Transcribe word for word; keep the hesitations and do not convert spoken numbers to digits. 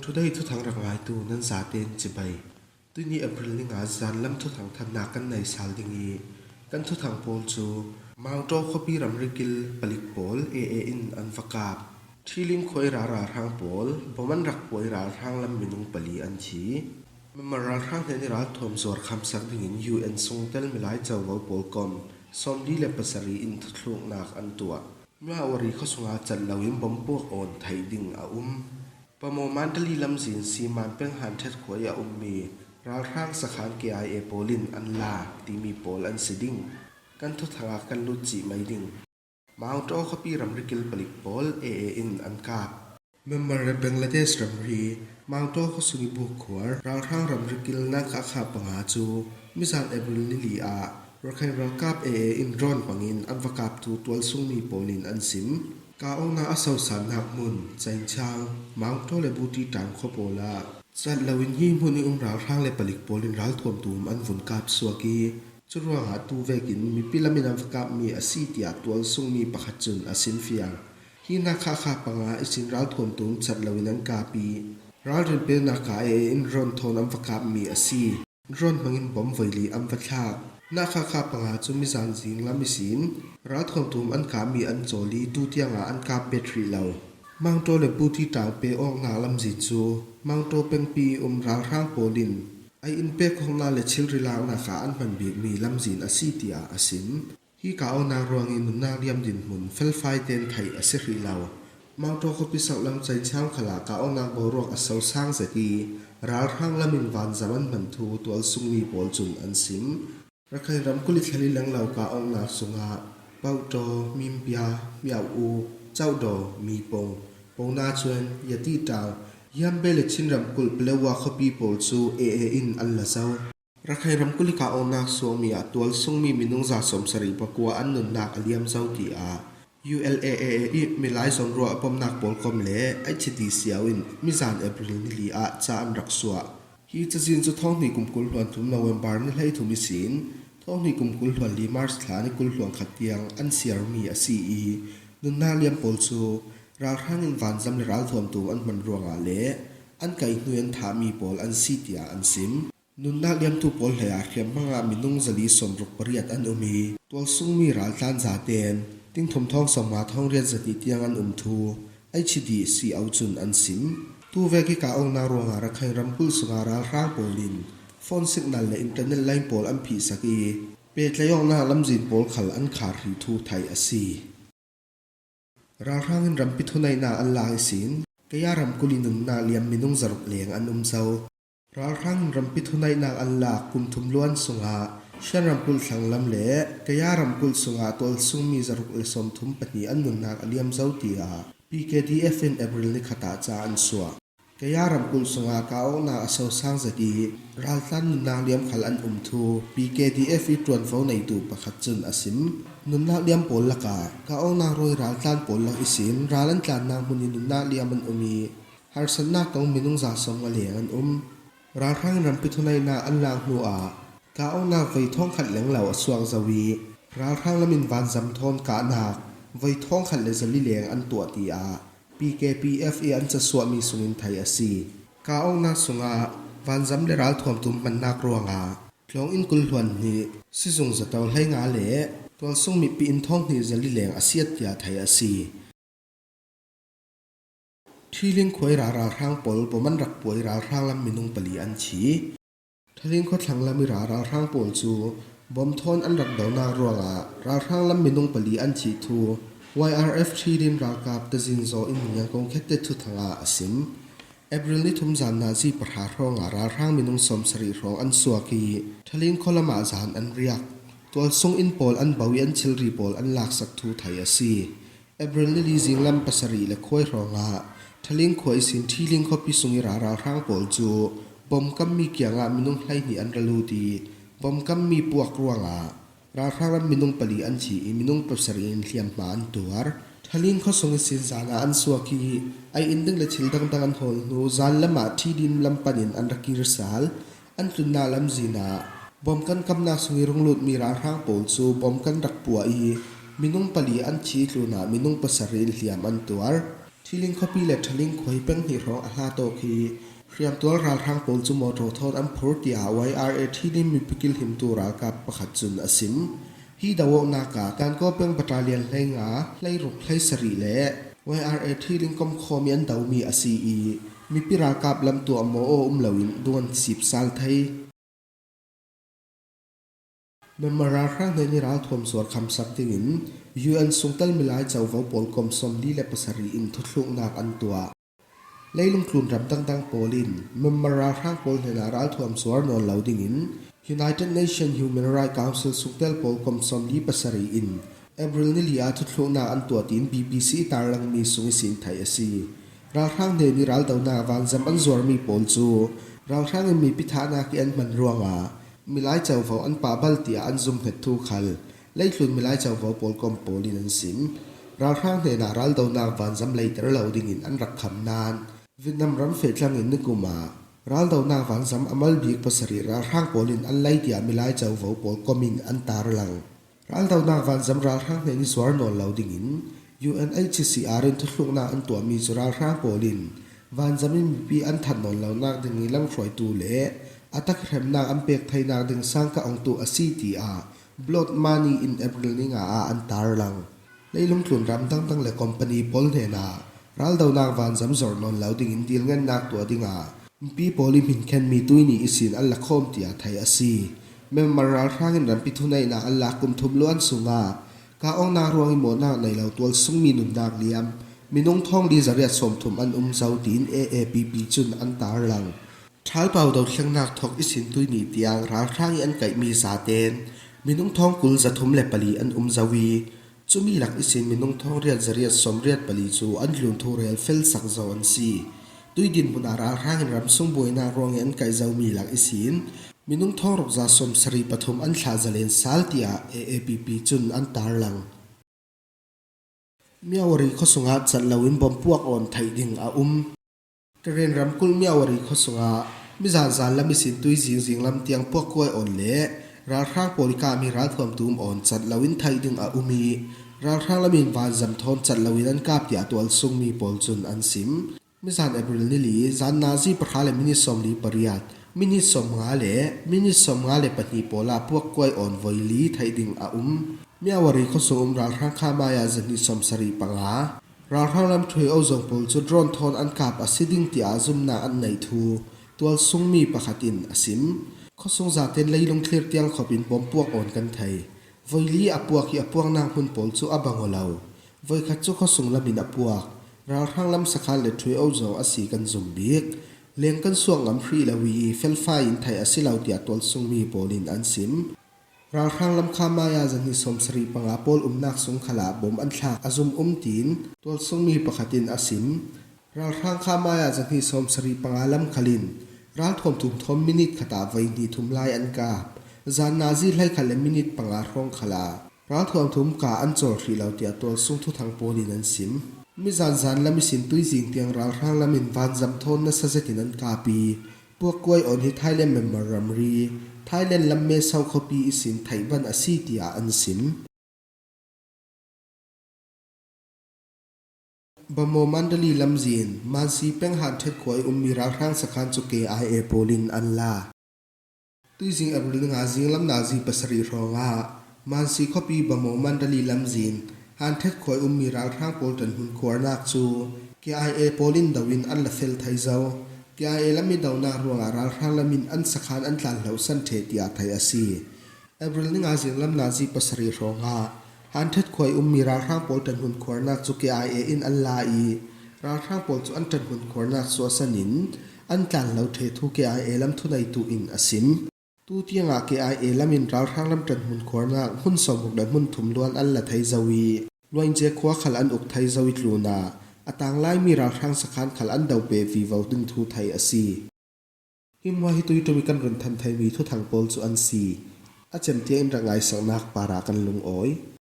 Today thuthang rak ngaitu nan zaten chibai. Tuini April ni nga zanlam thuthang thatnak kan nei sal ding i, kan thuthang pawl cu Mangtaw khuapi ramri kil palik pawl A A in an va kap. Ṭhiling khua i ralhrang pawl bom an rak puah i ralhrang lam minung pali an thi. Myanmar ralhrang hnen i ralthuam zuar khamsak dingin U N sungtel milai covo pawl kom sawmli le pasarih in thuthluknak an tuah. Myawaddy khuasung ah cat loin bom puak awn theih ding a um. Pamaw Mandalay lamzin Siman peng Hanṭhet khua i a ummi ralhrang sakhan K I A pawl in an la timi pawl an si ding. Kan thuthang ah kan lut cih mai ding. Mangtaw khuapi ramri kil palik pawl A A in an kap. Myanmar le Bangladesh ramri Mangtaw khuasung i buk khuar ralhrang ramri kil Nakha kha panga cu mizan April ni li ah Rakhine ralkap A A in drone hmangin an va kaptu tualsungmi pawl in an sim. Kap awknak a sosannak hmun Cainchang, Mangtaw le Buti Tang khua pawl ah cat loin hi hmun i um ralhrang le palik pawl in ralthuam tum an vun kap suak i, curuangah tu vekin mipi lam in an va kapmi a si tiah tualsungmi pakhat cun a simfiang. Hi Nakha kha panga ihsin ralthuam tum cat loin an kap i, ralrin peknak ah A A in drone thawn an va kapmi a si. Drone hmangin bom voi li an va thlak. Nakha kha panga cu mizan zing lam ihsin ralthuam tum an kapmi an cawl i, tu tiangah an kap bet rih lo. Mangtaw le Buti Tang pek awknak lamzin cu Mangtaw pengpi i um ralhrang pawl in a inn pek awknak le thilri laknak ah an hman bikmi lamzin a si tiah a sim. Hi kap awknak ruangin nunnak liam dinhmun felfai tein theih a si hrih lo. Mangtaw khuapi saklam Cainchang khal ah kap awknak boruak a sosang zet i, ralhrang lam in vanzam an hman thu tualsungmi pawl cun an sim. Rakhine ramkulh i thla li lenglo kap awknak sungah Paohtaw, Minbya, Myaw-u, Kyaukdaw, Mipong, Pongna Cuen, Yati Tang, Yambio le Chin ramkulh Paletwa khuapi pawl cu A A in an la zo. Rakhine ramkulh i kap awknak suakmi ah tualsungmi minung za sawmsarih pakua an nunnak a liam zo, tiah U L A A A i milai zawnruah a pomnak pawl kom le H D C O in mizan April ni li ah ca an rak suah. Hi cazin cu thawng hnih kum kul hluan thum November ni hleithum ihsin thawng hnih kum kul hluan li March thla ni kul hluan khat tiang an siarmi a si i, nunnak liam pawl cu ralhrang in vanzam le ralthuam tum an hman ruangah le an kaihhnui an thahmi pawl an si, tiah an sim. Nunnak liamtu pawl hlei ah hriamhmang ah minung zali sawmruk pariat an um i, tualsungmi raltlan zaten tingthum thawng sawmnga thawng riat zahnih tiang an um thu H D C O cun an sim. Tu vek i kap awknak ruangah Rakhine ramkulh sungah ralhrang pawl in phone signal le internet line pawl an phihsak i, pehtlaih awknak lamzin pawl khal an khar rih thu theih a si. Ralhrang in rampi thuneihnak an lak ihsin Kaya ramkulh i nunnak liam minung zaruk leng an um zo. Ralhrang in rampi thuneihnak an lak kum thum luan sungah Shan ramkulh thlanglam le Kaya ramkulh sungah tualsungmi zaruk le sawmthum pahnih an nunnak a liam zo, tiah P K D F in April ni khat ah ca an suah. Kaya ramkulh sungah kap awknak a sosang zet i, raltlan nunnak liam khal an um thu P K D F i ṭuanvo neitu pakhat cun a sim. Nunnak liam pawl lakah kap awknak ruang i raltlan pawl lak ihsin ral an tlannak hmun i nunnak liam an um i, harsatnak kong minung za sawmnga leng an um. Ralhrang in rampi thuneihnak an lak hnu ah kap awknak voi thawngkhat lenglo a suak zo i, ralhrang lam in vanzam thawn kahnak voi thawngkhat le zali leng an tuah, tiah P K P F i an casuahmi sungin theih a si. Kap awknak sungah vanzam le ralthuam tum hmannak ruangah tlawng inn kul hluan hnih, sizung zato hleinga le tualsung mipi inn thawng hnih zali leng a siat, tiah theih a si. Ṭhiling khua i ral ralhrang pawl bom an rak puah i ralhrang lam minung pali an thi. Ṭhiling khua thlanglam i ral ralhrang pawl cu bom thawn an rak donak ruangah ralhrang lam minung pali an thih thu Y R F Ṭhiling ralkap Tazin Zaw in Yangon Khete thuthang ah a sim. April ni thum zan nazi pahra hrawngah ralhrang minung sawmsarih hrawng an suak i Ṭhiling khua lamah zan an riak. Tualsung inn pawl an bo i an thilri pawl an laksak thu theih a si. April ni li zinglam pasarih le khuai hrawngah Ṭhiling khua ihsin Ṭhiling khuapi sung i ral ralhrang pawl cu bom kammi kiangah minung hleihnih an ra lut i, bom kammi puak ruangah ralhrang lam minung pali an thi i, minung pasarih in hliamhma an tuar. Ṭhiling khua sung ihsin zan ah an suak i, ei inn ding le thil dangdang an hawl hnu zan lamah Ṭhiling lam panin an ra kir sal. An tlunnak lamzin ah bom kan kamnak sung i rung lutmi ralhrang pawl cu bom kan rak puah i, minung pali an thi tlunah minung pasarih in hliam an tuar. Thiling khuapi le Thaling khuai peng hnih hrawng a hla tawk hi hriamtual ralhrang pawl cu mawṭaw thawn an phur, tiah Y R A Thiling mipi kilhimtu ralkap pakhat cun a sim. Hi do awknak ah Kankaw peng battalion hleinga, hleiruk, hleisarih le Y R A Thiling komkhawm i an domi a si i mipi ralkap lam tuah maw aw um loin dung an sip sal thei. Myanmar ralhrang hnen i ralthuam zuar khamsak dingin U N sungtel milai covo pawl kom sawmli le pasarih in thuthluknak an tuah. Leilung tlun ram dangdang pawl in Myanmar ralhrang pawl hnenah ralthuam zuar nawn lo dingin United Nations Human Rights Council sungtel pawl kom sawmli pasarih in April ni li ah thuthluknak an tuah, tiin B B C i tarlangmi sung ihsin theih a si. Ralhrang hnen i raldonak vanzam an zuarmi pawl cu ralhrang in mipi thahnak i an hman ruangah milai covo an pahbal tiah an zumhnget thu khal leitlun milai covo pawl kom pawl in an sim. Ralhrang hnenah raldonak vanzam leiter lo dingin an rak kham nain Vietnam ram feh tlangin nikum ah raldonak vanzam a mal bik pasarih ralhrang pawl in an lei tiah milai covo pawl kom in an tarlang. Raldonak vanzam ralhrang hnen i zuar nawn lo dingin U N H C R in thuthluknak an tuahmi cu ralhrang pawl in vanzam in mipi an that nawn lonak ding i lamhruaitu le a tak hremnak an pek theinak ding sangka ongtu a si, tiah blood money in April ni nga ah an tarlang. Leilung tlun ram dangdang le company pawl hnenah raldonak vanzam zuar nawn lo dingin dilngennak tuah dingah mipi pawl i hminkhenmi tuihni ihsin an la khawm tiah theih a si. Myanmar ralhrang in rampi thuneihnak an lak kum thum luan sungah kah awknak ruang i mawhnak nei lo tualsungmi nunnak liam minung thawng li zariat sawmthum an um zo, tiin A A P P cun an tarlang. Ṭhaipau dothlengnak thawk ihsin tuihni tiang ralhrang i an kaihmi zaten minung thawng kul zathum le pali an um zo i, cumi lak ihsin minung thawng riat zariat sawmriat pali cu an tlun thu rel felsak zo an si. Tuih dinhmun ah ralhrang in ramsung buainak ruang i an kaih zomi lak ihsin minung thawng ruk za sawmsarih pathum an thlah zalen sal, tiah A A P P cun an tarlang. Myawaddy khuasung ah cat loin bom puak awn theih ding a um. Karen ramkulh Myawaddy khuasung ah mizan zan lam ihsin tuizing zing lam tiang puakkuai awn le ralhrang pawl i kahmi ralthuam tum awn cat loin theih ding a um i, ralhrang lam in vanzam thawn cat loin an kap tiah tualsungmi pawl cun an sim. Mizan April ni li, zan nazi pahra le minit sawmli pariat, minit sawmnga le minit sawmnga le pahnih pawl ah puakkuai awn voi li theih ding a um. Myawaddy khuasung um ralhrang kha mai ah zahnih sawmsarih panga ralhrang lam thuio zong pawl cu drone thawn an kap a si ding tiah zumnak an neih thu tualsungmi pakhat in a sim. Khuasung zaten leilung thlir tiang khop in bom puak awn kan thei. Voi li a puak i a puaknak hmun pawl cu a bang aw lo. Voikhat cu khuasung lam in a puak. Ralhrang lam sakhan le thuio zong a si kan zum bik. Leng kan suak ngam hrih lo i felfai in theih a si lo tiah tualsungmi pawl in an sim. Ralhrang lam kha mai ah zahnih sawmsarih panga pawl umnak sung khal ah bom an thlak a zum um, tiin tualsungmi pakhat in a sim. Ralhrang kha mai ah zahnih sawmsarih panga lam khal in ralthuam tum thawn minit khat ah voi hnih thum lai an kap. Zan nazi hleikhat le minit panga hrawng khal ah ralthuam tum kah an cawl hrih lo tiah tualsung thuthang pawl in an sim. Mizan zan lam ihsin tuizing tiang ralhrang lam in vanzam thawn nasa zetin an kap i, puakkuai awn hi Thailand Myanmar ramri, Thailand lam Mae Sot khuapi ihsin theih ban a si tiah an sim. Bhamo Mandalay lamzin, Mansi peng Hanṭhet khua i ummi ralhrang sakhan cu K I A pawl in an la. Tuizing April ni nga zinglam nazi pasarih hrawngah Mansi khuapi Bhamo Mandalay lamzin, Hanṭhet khua i ummi ralhrang pawl ṭanhmun khuarnak cu K I A pawl in do in an la fel thei zo. K I A lam i donak ruangah ralhrang lam in an sakhan an tlan hlohsan ṭheh tiah theih a si. April ni nga zinglam nazi pasarih hrawngah Hanṭhet khua i ummi ralhrang pawl ṭanhmun khuarnak cu K I A in an la i, ralhrang pawl cu an ṭanhmun khuarnak suahsan in an tlan lo ṭheh thu K I A lam thuneitu in a sim. Tu tiangah K I A lam in ralhrang lam ṭanhmun khuarnak hmun sawmruk le hmun thum luan an la thei zo i, Luaince khua khal an uk thei zo i tlunah a tanglaimi ralhrang sakhan khal an do peh vivo ding thu theih a si. Hi hmuah hi tuiṭum i kan run than theimi thuthang pawl cu an si. A cem tiang in rak ngaisaknak parah kan lungawi.